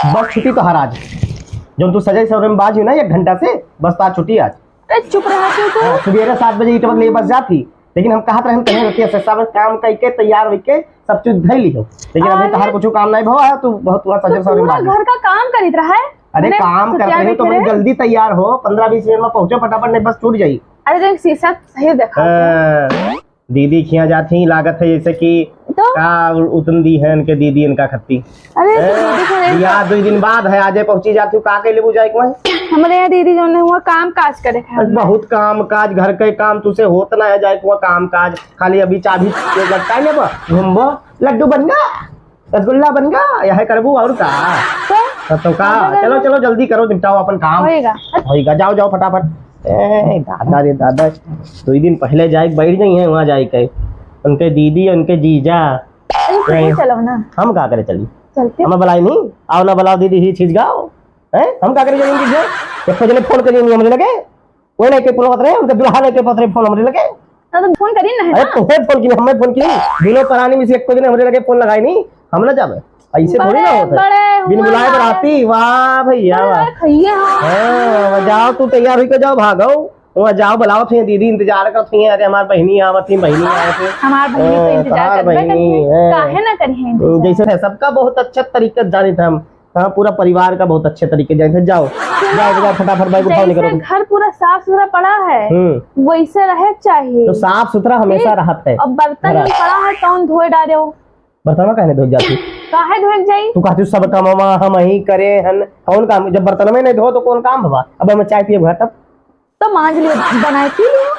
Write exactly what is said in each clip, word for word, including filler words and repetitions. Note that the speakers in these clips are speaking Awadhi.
बस छुट्टी तोहार आज। जौन तू सजै सवरै में बाझी ना एक घंटा से, बस तोहार छुट्टी आज। अरे चुप रहा तू तो। हाँ, सुबेरे सात बजे ईंटवा के लिए बस जाती, लेकिन हम कहत रहन कहीं रहती है, सब काम कइके तैयार होइके सब चीज धइ लिहो, लेकिन अभी अरे। तोहार कुछ काम नहीं भवा है, तू बहुत हुआ तो सजै सवरै में पूरा बाझी। घर का काम करित रहा है। अरे मने काम करत रहे तो मने जल्दी तैयार हो, पन्द्रह बीस मिनट में पहुँचो फटाफट, नहीं बस छूट जाई। अरे देख शीशा सही देखा। हाँ। दीदी खिया जात ही, लागत है जैसे कि तो? का उ-, उतन दी है इनके दीदी इनका खत्ती। अरे, ए, तो दीदी को नहीं बियाह दो दिन बाद है, आजे पहुंची जाती हूँ, का कइले बुझाई को है? हमरे यहाँ दीदी जौन है, हुआ काम काज करे खाए। अरे, बहुत काम काज, घर के काम तुसे होत ना है, जाए को काम काज, खाली अभी चाबी लटकाई लेबो, घूमबो, लड्डू बन गा। रसगुल्ला बन गा, यह करबू और का? तो? तो, तो का? चलो, चलो, जल्दी करो, निपटाओ अपन काम। होएगा। होएगा, जाओ, जाओ फटाफट। ए, दादा रे दादा, दो दिन पहले जाए बैठ गई हैं वहाँ जाए के। उनके दीदी, उनके जीजा। अरे, चलो ना। हम का करे चली? चलते। हमें बुलाई नहीं, आओ ना बुलाओ दीदी, ही चीज गाओ। हैं? हम का करे चली दीदी? एक जने फोन करिए नहीं हमरे लगे। वो नहीं के पुलवत रहे, उनके दुल्हा नहीं के पत रहे फोन हमरे लगे। ना तो फोन करी ना है अरे ना? तोहे फोन की, हमें फोन की। बिनो परानी में से एक दिन हमरे लगे फोन लगाई नहीं, हम ना जावे। ऐसे थोड़ी ना होता है। बिन बुलाए बराती, वाह भैया, वाह। खइए हाँ। हाँ, जाओ तू तैयार होके जाओ, भागो। वहाँ जाओ, बुलाओ थे दीदी, इंतजार करत हुई हैं। अरे हमार बहिनी आवत ही, बहिनी आवत ही। हमार बहिनी तो हाँ, इंतजार तोहार करबे बहिनी करती है। है। काहे ना करी है इंतजार? जैसे है, सबका बहुत अच्छा तरीका जाने थे हम। हाँ, पूरा परिवार का बहुत अच्छे तरीके से जाए। जाओ, जाओ, जाओ, फटाफट बैग उठाओ, जैसे निकलो। घर पूरा साफ सुथरा पड़ा है, हम्म। वैसे रहे के चाहिए। तो साफ सुथरा हमेशा ठीक? रहत है। अब बर्तन घर में पड़ा है, कौन धोए डारे हो? बर्तन में काहे नहीं धोए जाती? काहे धोए के जाई? तू कहती सब काम हम ही करे हन, कौन काम? जब बर्तन में नहीं धो तो कौन काम भवा? अब हम चाय पिए घर तब तो मांझ लियो, बनाए पी लियो।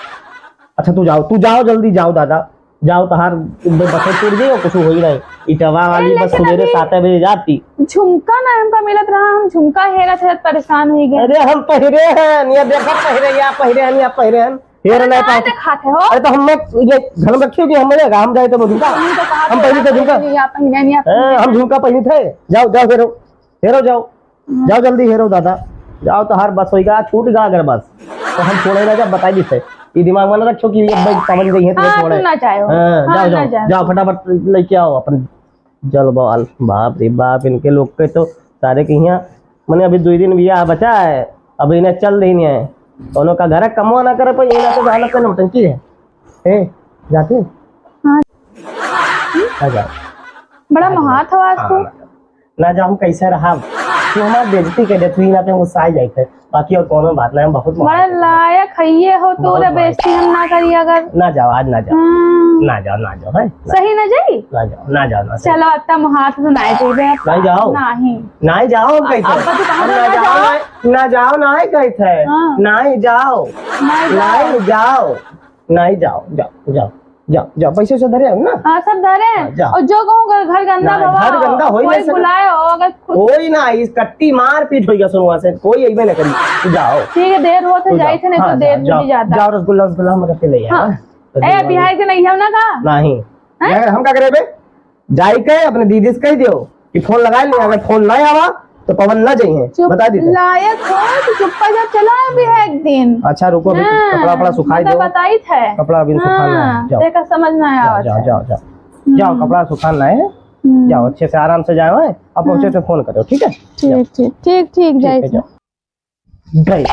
अच्छा, तू जाओ, तू जाओ, जल्दी जाओ दादा, जाओ, तोहार बस टूट गई और कुछ होई नहीं। इटवा वाली ए, बस लेकिन सुबेरे अभी सात बजे जाती। झुमका ना हमका मिलत रहा, हम झुमका हेरत हेरत परेशान हुई गए। अरे हम पहिरे हैं, ये देखो पहिरे, या पहिरे हैं, या पहिरे हैं, हेर अरे नहीं ना पाते। दिखाते हो। अरे तो हम ये घर में रखियो कि हम ले, हम जाए तो झुमका, हम तो कहा हम था पहले तो ना झुमका, पहिरे, या पहिरे, या हाँ, हम पहिरे। झुमका पहने थे। जाओ, जाओ, हेरो, हेरो जाओ। जाओ जल्दी हेरो दादा, जाओ, तोहार बस होइगा, छूट गा अगर बस, तो हम छोड़े ना, जब बताई दिसे। ये दिमाग में ना रखो कि ये भाई पवन गई है, तुम्हें हाँ, छोड़े। तू ना जाओ। हाँ, हाँ, जाओ, ना जाओ, जाओ। जाओ, फटाफट लेके आओ अपन जल बवाल। बाप रे बाप, इनके लोग के तो सारे के यहाँ, मने अभी दो दिन बियाह बचा है, अभी इन्हें चल देनी है। उन्हों का घर कमवा ना करे, पर ये ना तो हालत में नौटंकी है। ए, जाती? हाँ। आ जाओ। बड़ा महात हो आज तो। हाँ, ना जाओ, हम कैसे रहा? तू हमार बेइज्जती कर दे, तू ही ना पे गुस्सा आ जाए थे। बाकी और कोनो बात ना, हम बहुत बड़ा मोहात है। लायक है ये हो, बहुत तोरा मोहात। बेइज्जती हम ना करी अगर। ना जाओ, आज ना जाओ। हाँ। ना जाओ, ना जाओ, है? सही ना जाई? ना जाओ, ना जाओ, ना जाओ। चलो, अब तम हाथ तो ना जाइबे अब। नहीं जाओ। नहीं। नहीं जाओ, हम अब, कैसे? अब तो कहाँ हम ना ना जाओ, जाओ? ना, ना जाओ, ना है कैसे? हाँ। नहीं जाओ। नहीं जाओ। नहीं जाओ। नहीं जाओ, जाओ, जाओ, जाओ, जाओ, पैसे वैसे धरे हैं ना? हाँ, सब धरे हैं। हाँ, जाओ। और जो कहूँ घर, घर गंदा ना, भवा घर हो, गंदा हो ही कोई नहीं सकता। बुलाए हो, अगर कुछ कोई ना, इस कट्टी मार पीट होइगा सुनवा से, कोई अइबे ना करी। जाओ। ठीक है, देर होत है, तू जाओ। जाई थे, नहीं तो हाँ, देर जाओ, भी जाता। जाओ, रसगुल्ला, रसगुल्ला हम रख के ले आए, हाँ। हाँ? तो ए, जाओ। बिहार के नहीं है ना का? नहीं। हैं? अगर हम का करे बे? जाई के अपने दीदी से कह दियो कि फोन लगा ले, अगर फोन ना आवा तो पवन ना जाइए, चुप, बता दी थे। लायक हो तो चुप्पा जा चला अभी है एक दिन। अच्छा रुको, अभी हाँ, कपड़ा वपड़ा सुखाई मतलब दो। बताई थे। कपड़ा अभी सुखाना है, हाँ, जाओ। देखा समझ ना आया जाओ, था। जाओ, जाओ, जाओ। हम्म। जाओ, कपड़ा सुखाना है। हम्म। जाओ, अच्छे से आराम से जाओ, हैं? अब पहुंचे हम्म। तो फोन करो, ठीक है? ठीक, जाओ। ठीक, ठीक, ठीक, ठीक जाए है, थे। जाओ। गए।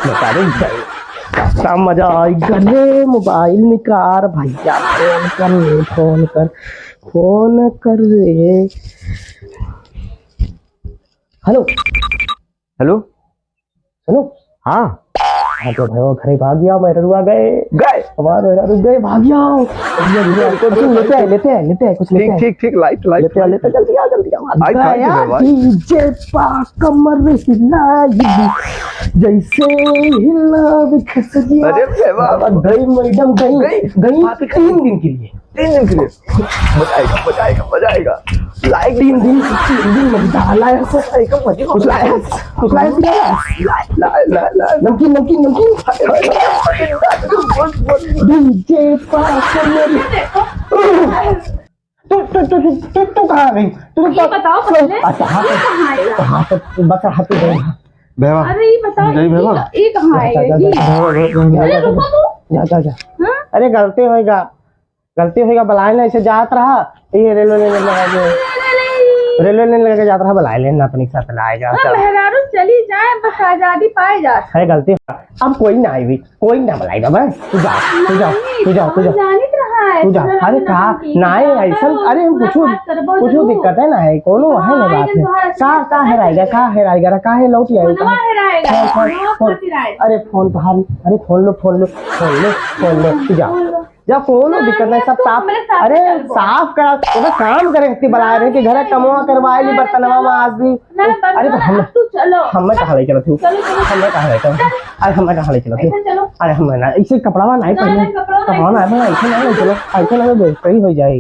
बेचारे गए। का मजा आई गले, मोबाइल निकाल भैया, फोन कर रे, फोन कर, फोन कर रे। हेलो। हेलो। सुनो। हाँ। हाँ, तो भाई, वो घरे भाग गया, मैं रुआ गए। गए? हमारे रुआ गए, भाग गया। रुको, रुको, रुको, लेते हैं, लेते हैं, लेते हैं, कुछ लेते हैं। ठीक, ठीक, लाइट, लाइट, लेते हैं, लाइट। लेते हैं, जल्दी आओ, जल्दी आओ। आई, आई, गया, आई, भाई। डीजे पा कमर हिलाई, जैसे हिला खसरिया। अरे, भाई, वाह। गई मैडम, गई, गई? गई तीन दिन के लिए। तीन दिन के लिए। मजा आएगा, मजा आएगा, मजा आएगा। लाइट तीन दिन, तीन दिन मजा आएगा, मजा आएगा, मजा आएगा। कुछ लाया? कुछ लाया? लाए, लाए, लाए, लाए। नमकीन, नमकीन, नमकीन। डीजे पास कर मेरी। तू, तू, तू, तू, तू, तू कहाँ गई? तू ये तो बताओ पहले, अच्छा, हाँ, ये तो, कहाँ आएगा? हाँ, तो बस हाथ तो गए। बेवा। अरे, ये बताओ, गई ये बेवा? क-, ये कहाँ जा, आएगा? जा, जा, ये? जा, जा, जा, अरे, जा, रुको तो। जा, जा, जा। हाँ? अरे, गलती होएगा। गलती होइगा, बलाए ना, ऐसे जात रहा, ये रेलवे, रेलवे, रेलवे। रेलवे लाइन लगे जात रहा, बुलाए लेन ना, अपने साथ लाए जा, हाँ, चल। मेहरारू चली जाए, बस आजादी पाए जा। अरे गलती, अब कोई ना आई हुई, कोई ना बुलाई बाबा, तू जा, तू जा, नहीं, तू जा, तू जा। जानित रहा है, तू जा। अरे का, ना है ऐसा, अरे हम कुछ, कुछ दिक्कत है ना है, कोनो है ना बात है। का, का हेराएगा, का हेराएगा, का है लौट आएगा, का है? फोन, फोन, फोन। अरे फोन तो हार, अरे फोन लो, फोन लो, फोन लो, फोन लो, तू जा। जा, कोनो दिक्कत नहीं, सब साफ। अरे साफ करा, ओकर काम करे खातिर बुलाए रहे कि घर कमवा करवाए ली, बर्तनवा माज दी। अरे तो हम, तू चलो। हमें कहाँ ले चलत हूँ? चलो, चलो। हमें कहाँ ले चलत हूँ? अरे हमें कहाँ ले चलत हूँ? ऐसे चलो। अरे हमें ना, इसे कपड़वा नहीं पहने। कपड़वा नहीं पहने, ऐसे नहीं चलो, ऐसे नहीं, बेइज्जती हो जाए।